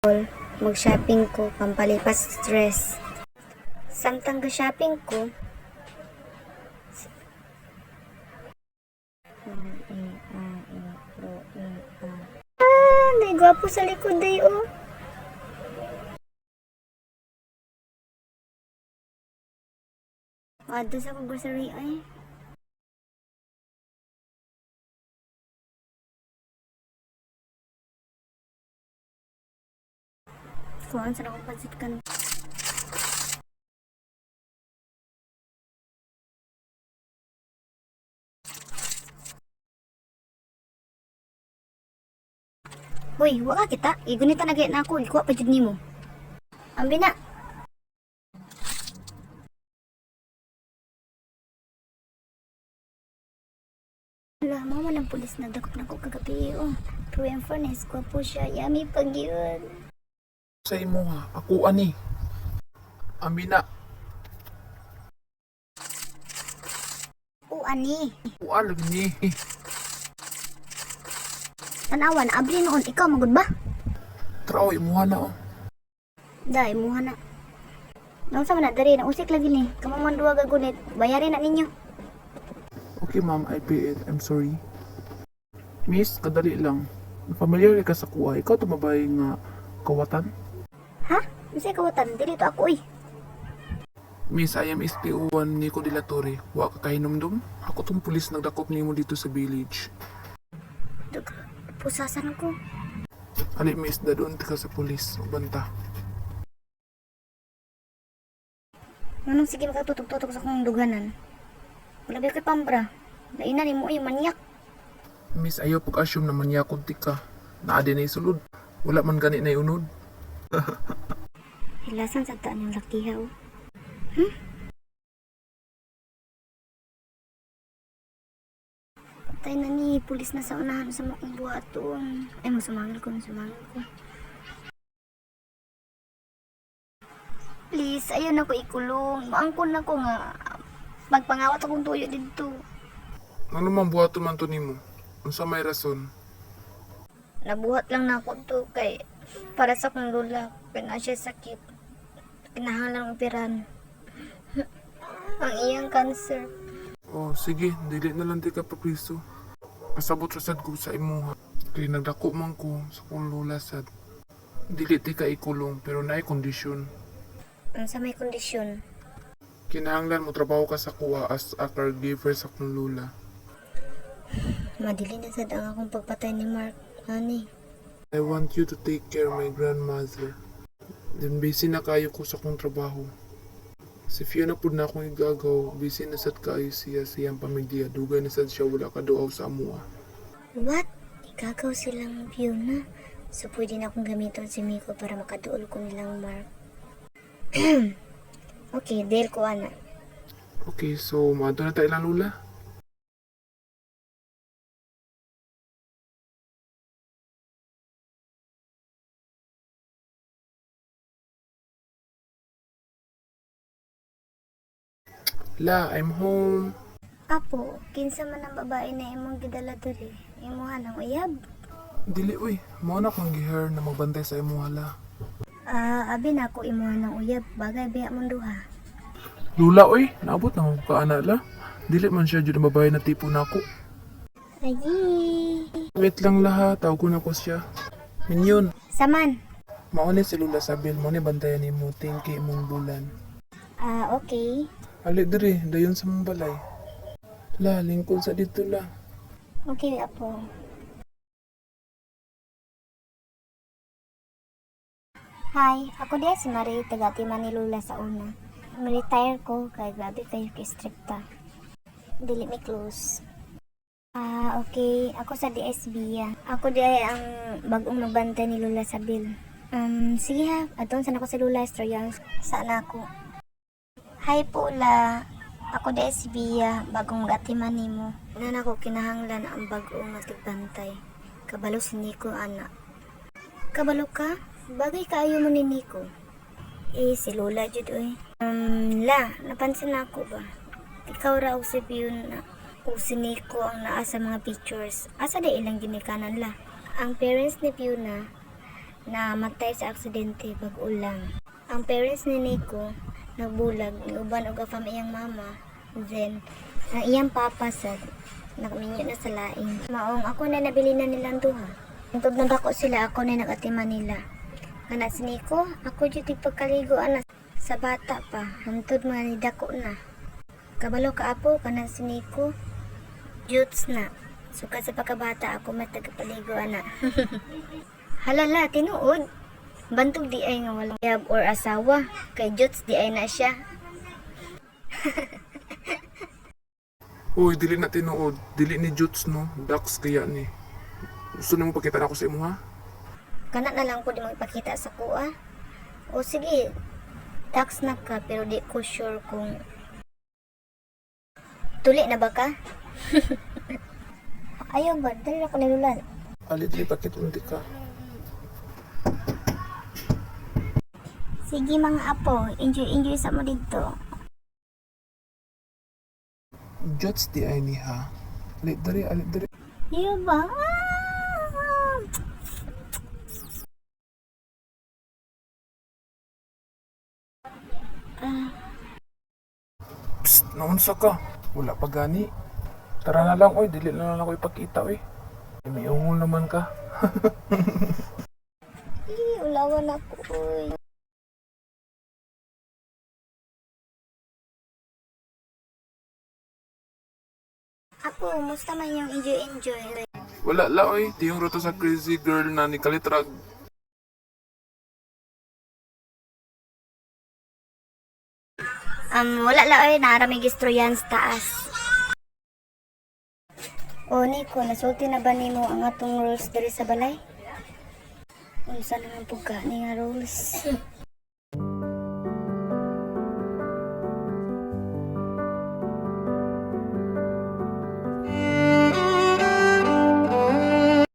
Mall, mag-shopping ko pampalipas stress. Samtang ga-shopping ko, A, I, O, E, A. Ah, may gwapo sa likod day oh. Adto sa akong grocery ay. Kuhaan sa akong pansit kan. Hoy, wala kita. Igunita na gayud na ako. Ikuha pa jud nimo. Ambi na. Wala, mama ng pulis na dakop na ko kagabi. Oh, pero in fairness, gwapo siya. Yummy pag yun. Sa imuha, ako ani. Amina, O, ani. kuan lagi ni. Tanawan, abri noon. Ikaw, magud ba? Traw imuha na oh. Dai, muha na. Nung sa man na, diri, nausik lagi ni. Kamo man duwa gagunit. Bayarin na ninyo. Okay ma'am, I pay it. I'm sorry. Miss, kadali lang. Familiar ka sa kuha. Ikaw tumabay nga kawatan? Ha? Unsay kawatan? Dili to ako, uy. Miss, I am SPO1 Nico de la Torre. Wa ka kahinumdum? Ako tong pulis nagdakop nimo dito sa village. Dug, pusasan ko. Ali miss, dadun ka sa pulis. Ubanta. Manong sige makatutok-tutok sa akong duganan. Wala ba ko'y pambra? Laina ni mo, uy, manyak. Miss, ayaw pag-assume na manyakod ti ka. Naa din na isulod. Wala man gani na iunod. Hilasan sa taan yung lakiha, oh. Hmm? Patay na ni, pulis na sa unahan sa makong buhaton. Ay, masumangil ko, masumangil ko. Please, ayaw na ko ikulong. Maangkon na ko nga. Magpangawat akong tuyo dito. Ano man buhaton man to nimo? Unsa may rason? Nabuhat lang na ako to kay para sa akong lola. Kay na siya sakit. Kinahanglan operan. Ang iyang cancer. Oh, sige, dili na lang ti ka papriso. Pasabot ra sad ko sa imuha. Kay nagdako man ko sa kong lola sad. Dili ti ka ikulong pero naay kondisyon. Unsa may kondisyon? Kinahanglan mo trabaho ka sa kuha as a caregiver sa kong lola. Madili na sad ang akong pagpatay ni Mark. Ani. I want you to take care my grandmother. Then busy na kayo ko sa kong trabaho. Si Fiona pud na akong igagaw, busy na sad kaayo siya sa iyang pamilya. Dugay na sad siya wala kaduaw sa amoa. What? Igagaw silang Fiona. So pwede na akong gamiton si Miko para makaduol ko nilang Mark. Okay, deal ko ana. Okay, so maadto na ta ilang lola. La, I'm home. Apo, kinsa man ang babae na imong gidala diri? Imuha ng uyab? Dili uy, mao na akong gihire na magbantay sa imuha la. Ah, abi na ako imuha ng uyab. Bagay biya mong duha. Lula uy, naabot na ko kaana la. Dili man siya jud ang babae na tipo nako. Ayi. Wait lang laha, tawag ko na ko siya. Minyon, Saman. mao ni si Lula Sabel, mao ni bantayan nimo tingki imong bulan. Ah, okay. Ali diri, dayon sa mong balay. La, lingkod sa dito la. Okay, apo. Hi, ako diya si Marie, taga ni Lula sa una. Retire ko, kay grabe kayo ka-stricta. Dili mi close. Ah, okay. Ako sa DSB ya. Ako di ay ang bagong magbantay ni Lula sa bill. Sige ha, aton sana ko sa Lula, istoryahan sana ako. Hi Pula. Ako di si Bia, bagong gatiman nimo. Nan ako kinahanglan ang bag-o nga tigbantay. Kabalo si Nico ana. Kabalo ka? Bagay kaayo mo ni Nico. Eh, si Lola jud oy. La, napansin na ako ba? Ikaw ra og si Fiona o si Nico ang naa sa mga pictures. Asa di ilang ginikanan la? Ang parents ni Fiona Namatay sa aksidente bag-o lang. Ang parents ni Nico nagbulag, niuban og afam iyang mama. Then ang iyang papa sad nakaminyo na sa laing. Maong ako na nabili na nilang duha. Hangtod na dako sila, ako na nag-atiman nila. Kana si Nico, ako jud pagkaligo ana sa bata pa, hangtod mga ni dako na. Kabalo ka apo, kana si Nico, Jutes na. Suka sa pagkabata ako matagpaligo ana. Halala, tinuod. Bantog di ay nga walang yab or asawa. Kay Jutes di ay na siya. Uy, dili na tinuod. Dili ni Jutes no. Dax kaya ni. Gusto nimo pakita na ako sa imo ha? Kana na lang ko di magpakita sa kuha. O sige, tax na ka pero di ko sure kung tuli na ba ka? Ayaw ba? Dali na ko nilulan. Ali, dili pakit unti ka. Sige mga apo, enjoy enjoy sa mo dito. Jutes di ay ni ha. Ali, dali, ali, dali. Ayaw ba? Ah! Psst, naunsa ka? Wala pa gani. Tara na lang, oy. Dili na lang ako ipakita, oy. May ungol naman ka. Ih, ulawan ako, uy. Apo, musta man yung enjoy-enjoy? Wala la, oy. Tiyong roto sa crazy girl na ni Kalitrag. Wala la, oy. Naraming gistroyan sa taas. O, Nico, nasulti na ba nimo ang atong rules diri sa balay? Unsa naman po ka ni nga rules?